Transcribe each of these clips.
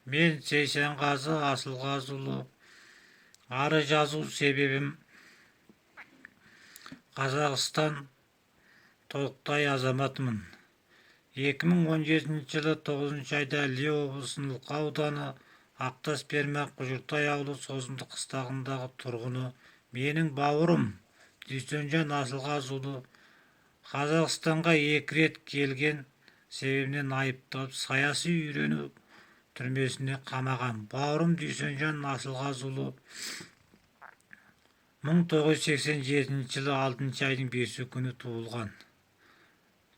Мен, Сейсенғазы Асылғазыұлы, арыз жазу себебім: Қазақстан толықтай азаматымын. 2017 жылы 9 айда Іле облысының Ұлқа ауданы, Ақтас ферма, Құжыртай ауылы, Созымды қыстағындағы тұрғыны, менің бауырым Дүйсенжан Асылғазыұлы Қазақстанға екі рет келген себебінен айыпталып, саяси үйрену түрмесіне қамаған. Бауырым Дүйсенжан Асылғазыұлы 1987 жылы 6 айдың 5 күні туылған.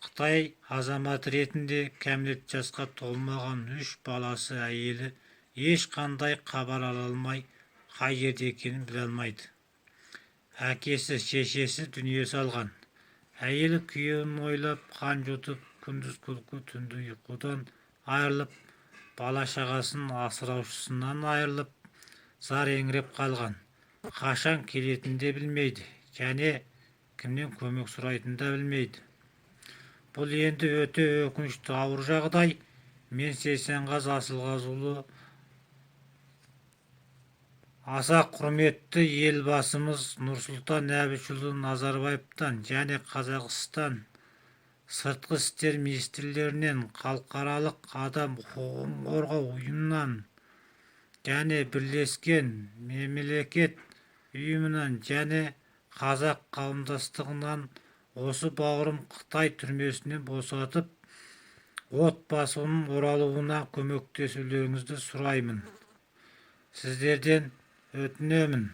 Қытай азаматы ретінде кәмелет жасқа толмаған үш баласы, әйелі ешқандай хабар ала алмай, қай жерде екенін біле алмайды. Әкесі, шешесі дүние салған. Әйелі күйеуін ойлап, қан жұтып, күндіз күлкі, түнде ұйқыдан айырылып, бала шағасын асыраушысынан айырылып, зар еңіреп қалған. Қашан келетінін де білмейді және кімнен көмек сұрайтынын да білмейді. Бұл енді өте өкінішті, ауыр жағдай. Мен, Сейсенғазы Асылғазыұлы, аса құрметті Елбасымыз Нұрсұлтан Әбішұлы Назарбаевтан және Қазақстан сыртқы істер министрлерінен, халықаралық адам құқығын қорғау ұйымынан және Бірлескен Мемлекет ұйымынан және қазақ қауымдастығынан осы бауырым Қытай түрмесінен босатып, отбасының оралуына көмектесулеріңізді сұраймын, сіздерден өтінемін.